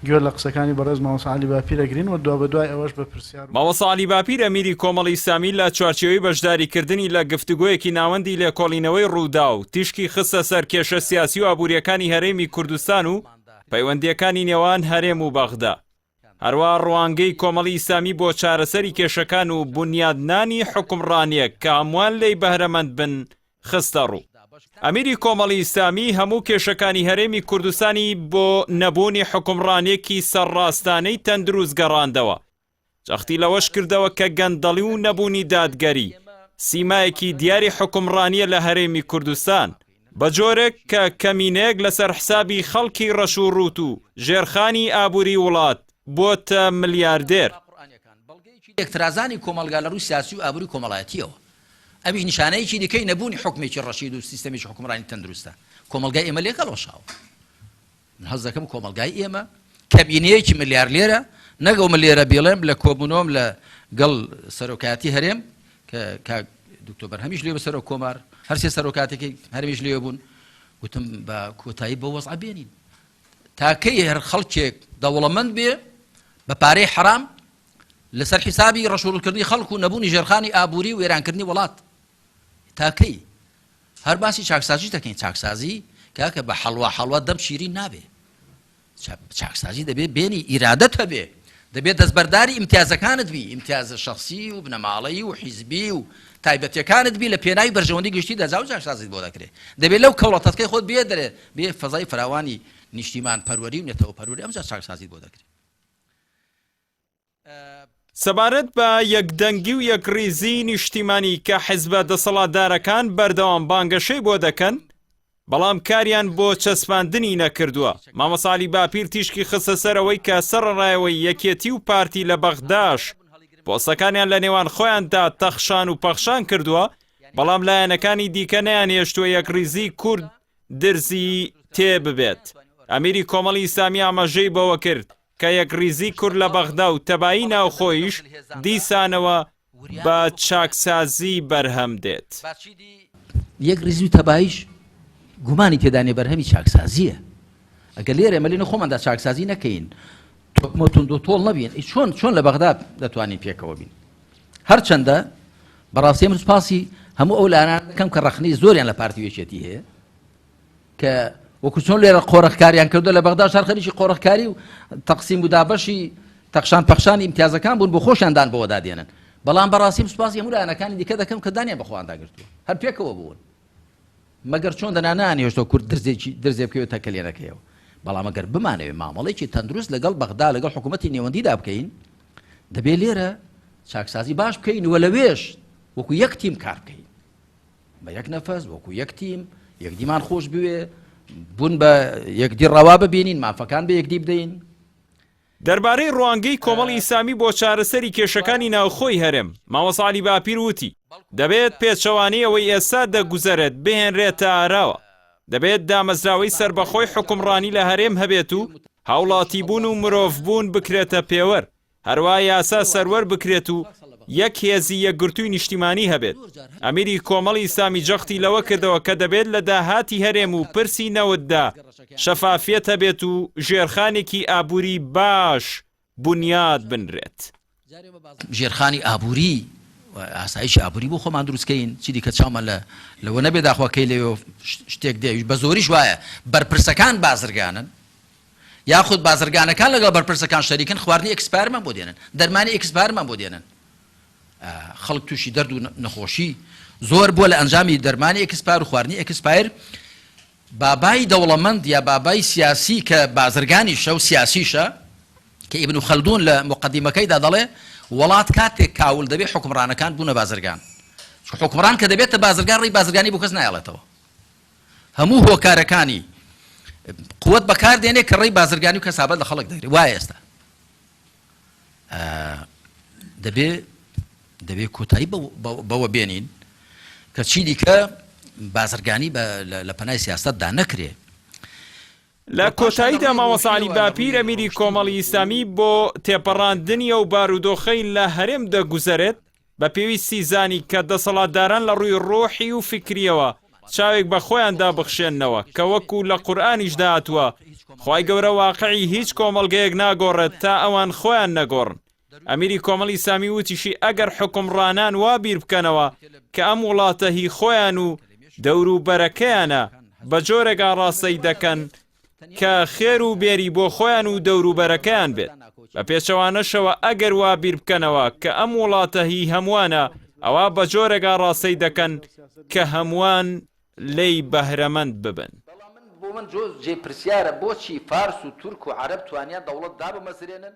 گوێ لە قسەکانی بەڕێز مامۆستا عەلی باپیر ئەگرین و دوابەدوای ئەوەش بە پرسیار و. مامۆستا عەلی باپیر ئەمیری کۆمەڵی ئیسلامی لە چوارچێوەی بەشداریکردنی لە گفتوگۆیەکی ناوەندی لێکۆڵینەوەی ڕووداو تیشکی خستە سەر کێشە سیاسی و ئابوورییەکانی هەرێمی کوردستان و پەیوەندییەکانی نێوان هەرێم و بەغدا. هەروەها ڕوانگەی کۆمەڵی ئیسلامی بۆ چارەسەری کێشەکان و بونیادنانی حوکمڕانییەک کە هەمووان لێی بەهرەمەند بن خستەڕوو. ئەمیری کۆمەڵی ئیسلامی هەموو کێشەکانی هەرێمی کوردستانی بۆ نەبوونی حوکمڕانییەکی سەرڕاستانەی تەندروست گەڕاندەوە. جەختی لەوەش کردەوە کە گەندەڵی و نەبوونی دادگەری سیمایەکی دیاری حوکمڕانییە لە هەرێمی کوردستان، بە جۆرێک کە کەمینەیەک لەسەر حسابی خەڵکی ڕەش و ڕووت و ژێرخانی ئابووری وڵات بۆتە ملیاردێر. لێکترازانی کۆمەڵگا لە ڕووی سیاسی و ئابووری و کۆمەڵایەتییەوە، ئەویش نیشانەیەکی دیکەی نەبوونی حوکمێکی ڕەشید و سیستەمێکی حوکمڕانی تەندروستە. کۆمەڵگای ئێمە لێک هەڵوەشاوە. من هەست دەکەم کۆمەڵگای ئێمە کەمینەیەکی ملیارلێرە، نەک ئەو ملێرە بیڵێم لە کۆبوونەوەم لە گەڵ سەرۆکایەتی هەرێم کە کاک دکتۆر بەرهەمیش لێ بە سەرۆک کۆمار، هەرسێ سەرۆکاتەکەی هەرێمیش لێ بوون، گوتم بە کۆتایی بەو وەزعە بێنین. تا کەی هەر خەڵکێک دەوڵەمەند بێ بە پارەی حەرام لەسەر حیسابی ڕەشوڕووتکردنی خەڵک و نەبوونی ژێرخانی ئابووری و وێرانکردنی وڵات تا کەی؟ هەر باسی چاکسازیش دەکەین، چاکسازی کاکە بە حەڵوا حەڵوا دەم شیرین نابێ. چاکسازی دەبێ بێنی ئیرادەت هەبێ، دەبێ دەستبەرداری ئیمتیازەکانت بی، ئیمتیازە شەخسی و بنەماڵەیی و حیزبی و تایبەتیەکانت بی لە پێناوی بەرژەوەندی گشتیدا جا و چاکسازیت بۆ دەکرێ. دەبێ لەو کەوڵە تەسکەی خۆت بێ دەرێ، بێ فەزای فراوانی نیشتیمان پەروەری و نەتەوە پەروەری ئەمجا چاکسازیت بۆ دەکرێ. سەبارەت بە یەکدەنگی و یەکڕیزیی نیشتیمانی کە حزبە دەسەڵاتدارەکان بەردەوام بانگەشەی بۆ دەکەن، بەڵام کاریان بۆ چەسپاندنی نەکردووە، مامۆستا عەلی باپیر تیشکی خستە سەر ئەوەی کە سەرەڕایەوەی یەکێتی و پارتی لە بەغداش پۆستەکانیان لە نێوان خۆیاندا تەخشان و پەخشان کردووە، بەڵام لایەنەکانی دیکە نەیانهێشتووە یەکڕیزیی کورد درزی تێ ببێت. ئەمیری کۆمەڵی ئیسلامی ئاماژەی بەوە کرد، کە یەکڕیزی کورد لە بەغدا و تەبایی ناوخۆیش دیسانەوە بە چاکسازی بەرهەم دێت. یەکڕیزی و تەباییش گومانی تێدا نیە بەرهەمی چاکسازییە. ئەگەر لێرە ئێمە لەنێو خۆماندا چاکسازی نەکەین، تۆکمە و توندوتۆڵ نەبین، ئەی چۆن چۆن لە بەغدا دەتوانین پێکەوە بین؟ هەرچەندە بەڕاستی من سوپاسی هەموو ئەو لایەنانە دەکەم کە ڕەخنەی زۆریان لە پارتی و یەکێتی هەیە، کە وەکو چۆن لێرە قۆرخکاریان کردو لە بەغداش هەر خەریکی قۆرخکاری و تەقسیم و دابەشی تەخشان پەخشانی ئیمتیازەکان بوون بۆ خۆشیان دان بەوەدا دێنن بەڵام بەڕاستی سوپاسی هەموو لایەنەکانی دیکە دەکەم کە دانیان بە خۆیاندا گرتووە هەر پێکەوە بوون مەگەر چۆن دەنا نانهێشتەوە کورد درزێکی درزێ بکەوێتە کەلێنەکەیەوە بەڵام ئەگەر بمانەوێ مامەڵێکی تەندروست لەگەڵ بەغدا لەگەڵ حکوومەتی نێوەندیدا بکەین دەبێ لێرە چاکسازی باش بکەین و لەوێش وەکو یەک تیم کار بکەین بە یەک نەفەس وەکو یەک تیم یەکدیمان خۆش بوێ بوون بە یەکدی ڕەوا ببینین مافەکان بە یەکدی بدەین. دەربارەی ڕوانگەی کۆمەڵی ئیسلامی بۆ چارەسەری کێشەکانی ناوخۆی هەرێم، مامۆستا عەلی باپیر وتی، دەبێت پێچەوانەی ئەوەی ئێستا دەگوزەرێت بهێنرێتە ئاراوە، دەبێت دامەزراوەی سەربەخۆی حوکمڕانی لە هەرێم هەبێت و هاوڵاتیبوون و مرۆڤبوون بکرێتە پێوەر، هەروا یاسا سەروەر بکرێت و یەک هێزی یەکگرتووی نیشتیمانی هەبێت. ئەمیری کۆمەڵی ئیسلامی جەختی لەوە کردەوە کە دەبێت لە داهاتی هەرێم و پرسی نەوتدا شەفافیەت هەبێت و ژێرخانێکی ئابووری باش بونیاد بنرێت. ژێرخانی ئابووری و ئاسایشی ئابووری بۆ خۆمان دروست کەین، چیدیکە چاومان لە لەوە نەبێت داخوا کەی لەوێ شتێک دێ، بە زۆریش وایە بەرپرسەکان بازرگانن، یاخود بازرگانەکان لەگەڵ بەرپرسەکان شەریکن خواردنی expire مان بۆ دێنن دەرمانی expire مان بۆ دێنن خەڵک تووشی دەرد و نەخۆشی زۆر بووە لە ئەنجامی دەرمانی expire و خواردنی expire بابای دەوڵەمەند یا بابای سیاسی کە بازرگانیشە و سیاسیشە کە ئیبن خەلدون لە مقدمەکەیدا دەڵێ وڵات کاتێک کاول دەبێ حکمڕانەکان بوونە بازرگان حکمڕان کە دەبێتە بازرگان ڕێی بازرگانی بۆ کەس نایەڵێتەوە هەموو هۆکارەکانی قوت بەکار دێنێ کە ڕێی بازرگانی و کەسابەت لە خەڵک دەگرێت وایە ئێستا دەبێ دەبێ کۆتایی بەوە بێنین کە چی دیکە بازرگانی لە پەنای سیاستدا نەکرێ. لە کۆتاییدا مامۆستا عەلی باپیر ئەمیری کۆمەڵی ئیسلامی بۆ تێپەڕاندنی ئەو بارودۆخەی لە هەرێم دەگوزەرێت بە پێویستی زانی کە دەسەڵاتداران لە ڕووی ڕۆحی و فیکرییەوە چاوێک بە خۆیاندا بخشێننەوە کە وەکو لە قورئانیشدا هاتووە. خوای گەورە واقعی هیچ کۆمەڵگەیەک ناگۆڕێت تا ئەوان خۆیان نەگۆڕن. ئەمیری کۆمەڵی ئیسلامی وتیشی، ئەگەر حوکمڕانان وا بیر بکەنەوە کە ئەم وڵاتە هی خۆیان و دەوروبەرەکەیانە، بە جۆرێک ئاڕاستەی دەکەن کە خێر و بێری بۆ خۆیان و دەوروبەرەکەیان بێت، بە پێچەوانەشەوە ئەگەر وا بیر بکەنەوە کە ئەم وڵاتە هی هەمووانە، ئەوا بە جۆرێک ئاڕاستەی دەکەن کە هەمووان لێی بەهرەمەند ببن. بەڵام من بۆ من جێی پرسیارە بۆچی فارس و تورک و عەرەب توانیان دەوڵەت دابمەزرێنن؟